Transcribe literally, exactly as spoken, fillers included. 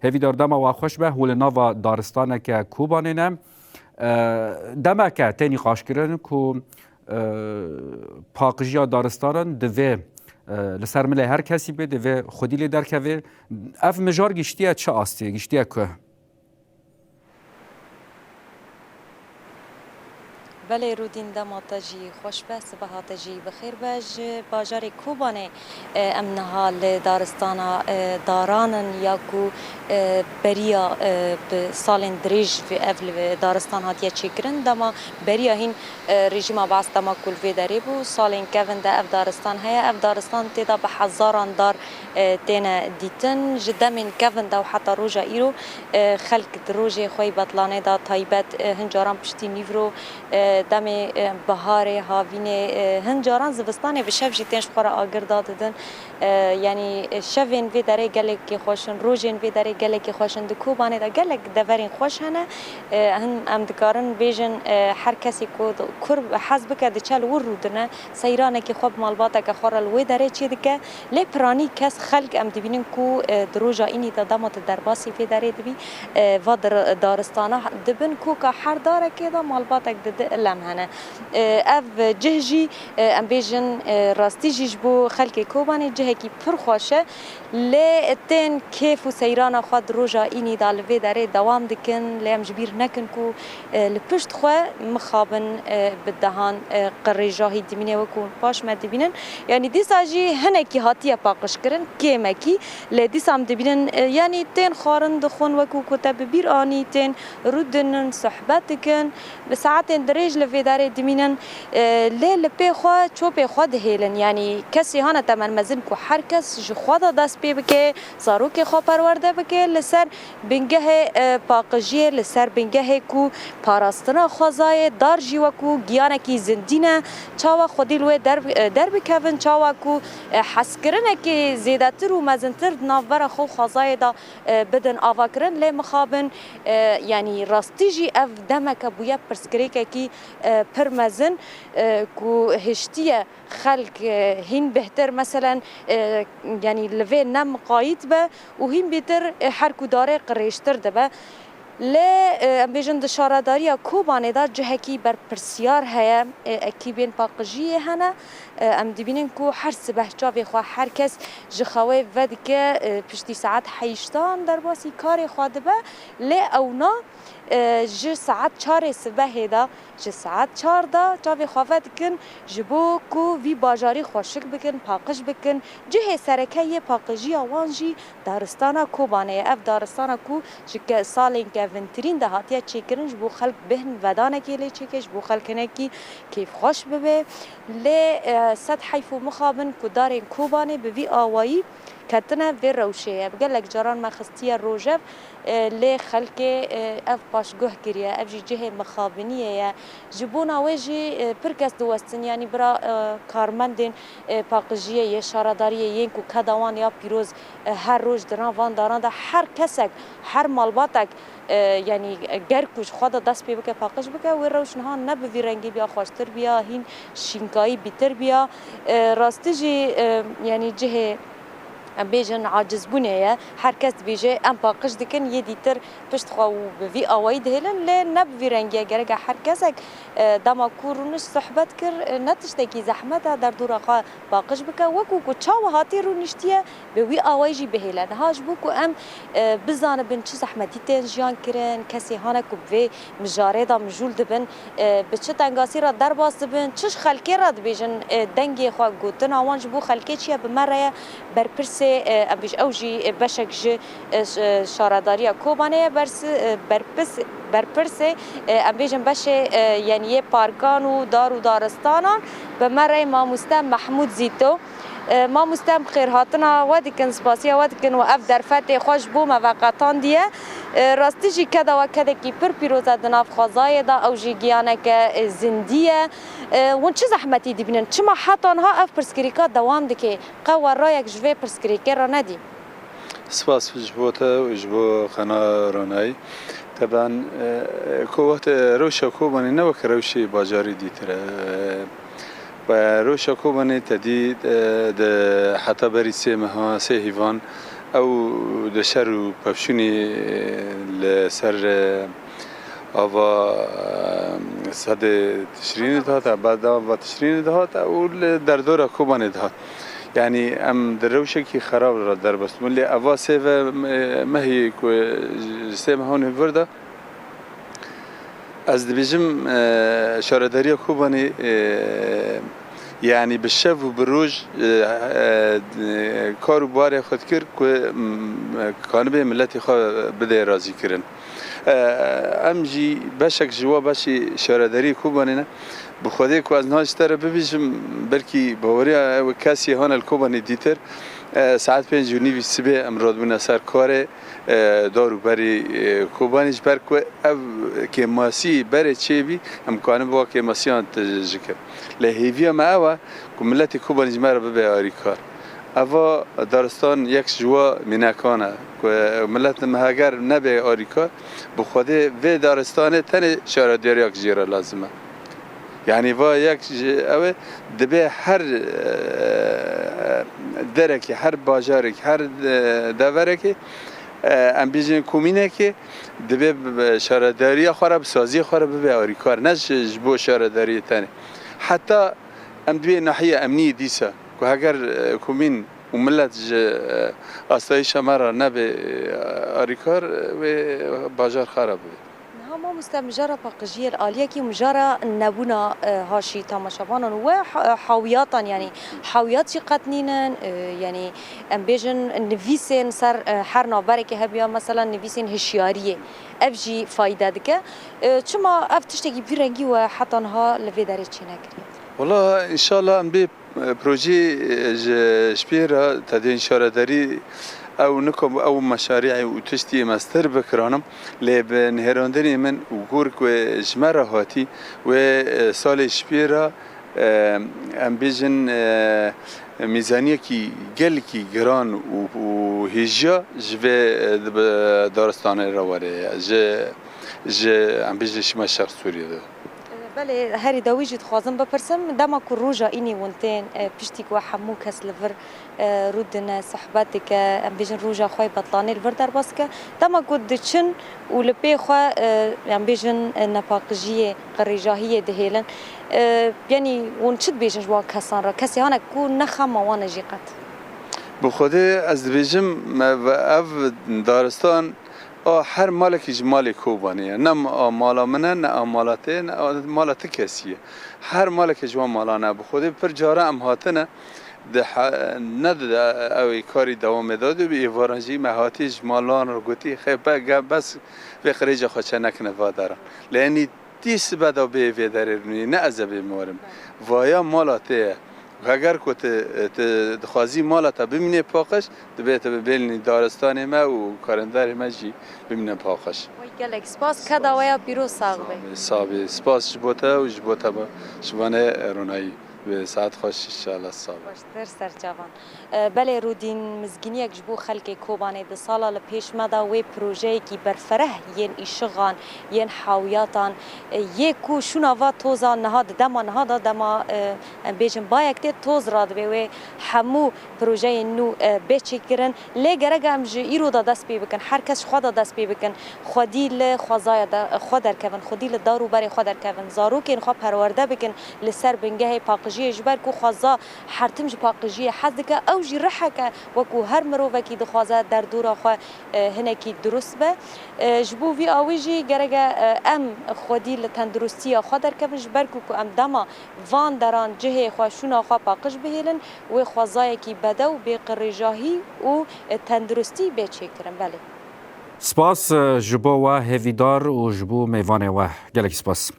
Hêvîdar dema we xweş be, hûn li nava daristaneke Kobanê ne. E, demeke tê nîqaşkirin ku, e, paqijiya daristanan divê, e, li ser milê her kesî bê, divê xwedî lê derkevê. Ev mijar giştiye çi astê, giştiye ku? Belê Rûdîn, dema te jî xweş be, sibeha te jî bi xêr be. Ji bajarê Kobanê, e, em niha li daristana, e, Daran in ya ku, e, beriya, e, bi salên dirêj vê, ev li daristan hatiye çêkirin. Dema beriya hîn, e, rejîma Baas dema ku li vê derê bû, salên kevin de ev daristan heye. Ev daristan tê de bi hezaran dar, e, têne dîtin. Ji demên kevin de û heta roja îro, e, xelk di rojê xwe yê betlanê de taybet, e, hin caran piştî nîvro, e, demê, e, biharê, havînê, e, hin caran zivistanê bi şev jî tên ji xwe re agir dadidin. E, yanî, e, şevên vê derê gelekî xweş in, rojên vê derê gelekî xweş in. Di Kobanê de gelek deverên xweş hene. E, hin em dikarin bêjin, e, her kesê ku di-, kur hez bike diçe li wir rûdine, seyranekî xwe bi malbateke xwe re li wê derê çêdike. Lê piranî kes, xelk em dibînin ku, e, di roja înî de dema tu derbasî vê derê dibî, e, va dir-, daristana dibin, koka her darekê de malbatek didi, lem hene. E, ev cih jî, e, em bêjin, e, rastî jî ji bo xelkê Kobanê cihekî pir xweş e. Lê tên kêf û seyrana xwe di roja înî de li vê derê dewam dikin. Lê em ji bîr nekin ku, e, li pişt xwe mixabin, e, bi dehan, e, qirêjahî dimîne, wekû paş me dibînin. Yanî dîsa jî hinekî hatiye paqijkirin, kêmekî. Lê dîsa em dibînin, e, yanî tên xwarin dixwin, wekû ku te bi bîr anî, tên rûdinin, sohbet dikin. Bi saetên dirêj li vê derê dimînin, e, lê li pê xwe çopê xwe dihêlin. Yanî kesê hane temenmezin ku her kes ji xwe de dest pê bike, zarokê xwe perwerde bike, li ser bingehê, e, paqijiyê, li ser bingehê ku parastina xwezayê, dar jî wekû giyanekî zindî ne, çawa xwedî li wê der-, e, derbikevin, çawa ku, e, hezkirinekî zêdetir û mezintir di navbera xwe û xwezayê de, e, bidin avakirin. Lê mixabin, e, yanî rastî jî ev demeke bûye pirsgirêkekî, e, pir mezin, e, ku hiştiye xelk, e, hîn bêhtir, meselen, e, yanî li vê ne miqayît be û hîn bêtir, e, her ku darê qirêjtir dibe. Lê, e, em bêjin di şaredariya Kobanê de cihekî berpirsiyar heye, e, ekîbên paqijiyê hene. E, em dibînin ku her sibeh çavê xwe her kes ji xewê vedike, e, piştî saet heştan derbasî karê xwe dibe. Lê ewna, e, ji saet çarê sibehê de, ji saet çar de çavê xwe vedikin, ji bo ku vî bajarî xweşik bikin, paqij bikin. Cihê sereke yê paqijiya wan jî daristana Kobanê ye. Ev daristana ku ji ke-, salên kevintirîn de hatiye çêkirin, ji bo xelk bêhn vedanekê lê çêke, ji bo xelk hinekî kêfxweş bibe. Lê, e, sed heyf û mixabin ku darên Kobanê bi vî awayî ketine vê rewşê ye. Bi gelek caran me xistiye rojev, e, lê xelkê, e, ev paşguh kiriye. Ev jî cihê mixabiniyê ye. Ji bona wê jî, e, pir kes diwestin, yanî bira, e, karmendên, e, paqijiyê yê şaredariyê yên ku keda wan ya pîroz, e, her roj di nav van daran de her kesek, her malbatek, e, yanî, e, ger ku ji xwe de dest pê bike, paqij bike, wê rewş niha ne bi vî rengî biya, xweştir biya, hîn şînkayî bîtir biya. E, rastî jî, e, yanî cihê, em bêjin, acizbûnê ye. Her kes dibêje, em paqij dikin, yê dîtir pişt xwe û bi vî awayî dihêlin, lê ne bi vî rengî ye. Gereke her kesek, e, dema ku rûnişt sohbet kir, e, ne tiştekî zehmet e, derdora xwe paqij bike. Wekû ku çawa hatî rûniştiye, bi wî awayî jî bihêle. Niha ji bo ku em, e, bizanibin çi zehmetî tên jiyan kirin, kesê hane ku bi vê mijarê de mijûl dibin, e, bi çi tengasî re derbas dibin, çi ji xelkê re dibêjin, e, dengê xwe, gotina wan ji bo xelkê çi ye, bi me re ye. Berpirsê, e, em bêj-, ew jî, e, beşek ji, e, ş-, e, şaredariya Kobanê ye, bersi-, e, berpis-, berpirsê, e, em bêjin beşê, e, yanî yê parkan û dar û daristanan, bi me re ye mamoste Mehmûd Zîto. E, mamoste, em xêrhatina we dikin, spasiya we dikin û ev derfetê xwe ji bo me veqetandiye. E, rastî jî keda we kedekî pir pîroz e di nav xwezayê de, ew jî giyaneke, e, zindî ye. E, hûn çi zehmetî dibînin? Çima heta niha ev pirsgirêka dewam dike? Qe we rayek ji vê pirsgirêkê re nedî? Spas ji bo te û ji bo qena Ronayî. Teben, e, ku wextê rewşa Kobanê ne weke rewşê bajarî dîtir e. E, we rewşa Kobanê te dî, e, di heta berî sê meha, sê hîvan, Ew di şer û pevçûnê li ser, e, ava, e, sedê Tişrînê dihate, beda ava Tişrînê dihate û li derdora Kobanê dihat. Yanî em di rewşekî xerab re derbas bûn. Lê eva sê ve, e, mehê ku ji sê meha hûn vir de, ez dibêjim, e, şaredariya Kobanê, e, yanî bi şev û bi roj, e, e, kar û barê xwe dikir ku, m, kanibe miletê xwe bide razîkirin. E, em jî beşek ji wa beşê şaredariyê Kobanê ne. Bi Xwedê ku ez niha ji te re bibêjim, belkî baweriya ew kesî hane li Kobanê dîtir. E, saet pênc û nîvî sibê em radibûne ser karê, e, dar û berî, e, Kobanê, ji ber ku ev kêmasî berê çêbî, em kanibû wa kêmasiyan tijî kirin. Lê hêviya me ew e ku miletê Kobanê ji me re bibe arîkar. Eva daristan yek ji wa mînekan e ku milet me heger nebe arîkar, bi Xwedê vê daristanê tenê şaredariyak jê re lazim e. Yanî va yek ji ew e, dibe her, e, derekê, her bajarekê, her, e, deverekê, e, em bêjin komînekê, dibe bi, bi şaredariya xwe re, bi saziyê xwe re bibe arîkar, ne ji, ji bo şaredariyê tenê. Heta em dibê nahiyê emniyê dîsa, ku heger, e, komîn û milet ji, e, asayîşa me re nebe, e, arîkar, e, wê bajar xera bibe. Niha mamoste, mijara paqijiyê li aliyekî û mijara nebûna, e, ha jî temaşevanan we ha-, hawiyatan, yanî hawiyat jî qet nînin, e, yanî em bêjin nivîsên ser, e, her navberekê hebiya, mesela nivîsên hişyariyê. Ev jî fayde dike. E, çima ev tiştekî vî rengî we heta niha li vê derê çênekiriye? Wala, înşallah em bê, e, projeyê, e, ji, ji pê re tedên şaredarî ew nikom ew meşarî û tiştî em ez tir bikiranim, lê bi nihêrandinê min û gor ku ji me re hatî, wê, e, salê ji pê re, e, em bêjin, e, mîzaniyekî gelekî giran û, û hêjiya ji vê, e, di bi daristanê re were. Ji, ji, em bêjin ji me şer Sûriyê de. Belê, herî dawî jî dixwazim bipirsim, dema ku roja înî hûn tên, e, piştî ku hemû kes li vir, e, rû dine, sohbet dike, em bêjin roja xwe yê betlanê li vir derbas dike, dema ku diçin û li pê xwe, e, em bêjin, e, nepaqijiyê, qirêjahiyê dihêlin, e, yanî hûn çi dibêjin ji wan kesan re? Kesê hane ku ne xema wan e jî qet. Bi Xwedê ez dibêjim, me ve-, ev daristan a her malekî ji malê Kobanê ye. Ne a mala min e, ne a mala te ye, ne a mala ti kesî ye. Her malekê ji wan malan e. Bi Xwedê pir cara em hatine, di he-, ne di ew ê karî dewamê de, di bi êvaran jî me hatî ji malan re gotî, xê be-, ge-, bes vê qirêja xwe çe nekine va deran. Lê enî tî sibe de bê vê derê rûnî, ne ez ê bêm werim. Vaya mala te ye. Heger ku tu, tu dixwazî mala te bimîne paqij, dibê tu bibêlînî daristanê me û kalendarê me jî bimîne paqij. Wey gelek spas, keda we ya pîroz sax be. Sabê, sabê. Spas ji bo te û ji bo te ba-, ji vane ronayî. Bi saet xweş, înşallah, sabê. Xweştir ser çavan. E, belê Rûdîn, mizgîniyek ji bo xelkê Kobanê di sala li pêş me de wê projeyekî berfereh yên îşixan, yên hawiyatan, e, yê ku şûna va toza niha di dema niha de, dema, e, em bêjin bayek tê toz radibe wê hemû projeyên nû, e, bê çêkirin. Lê gerek em ji îro de dest pê bikin, her kes ji xwe de dest pê bikin, xwedî li xwezaya de, xwe derkevin, xwedî li dar û berê xwe derkevin, zarokên xwe perwerde bikin li ser bingehê paqijiyê, ji ber ku xweza her tim ji paqijiyê hez dike, ew jî rihek e, wekû her mirovekî dixwaze derdora xwe, e, hinekî dirust be. E, ji bo vî awî jî gerek e, e, em xwedî li tenduristiya xwe derkevin, ji ber ku, ku em dema van deran cihê xwe, şûna xwe paqij bihêlin, wê xwezayekî bedew, bê qirêjahî û, e, tenduristî bê çêkirin. Belê. Spas, e, ji bo we hêvîdar û ji bo mêvanê we. Gelekî spas.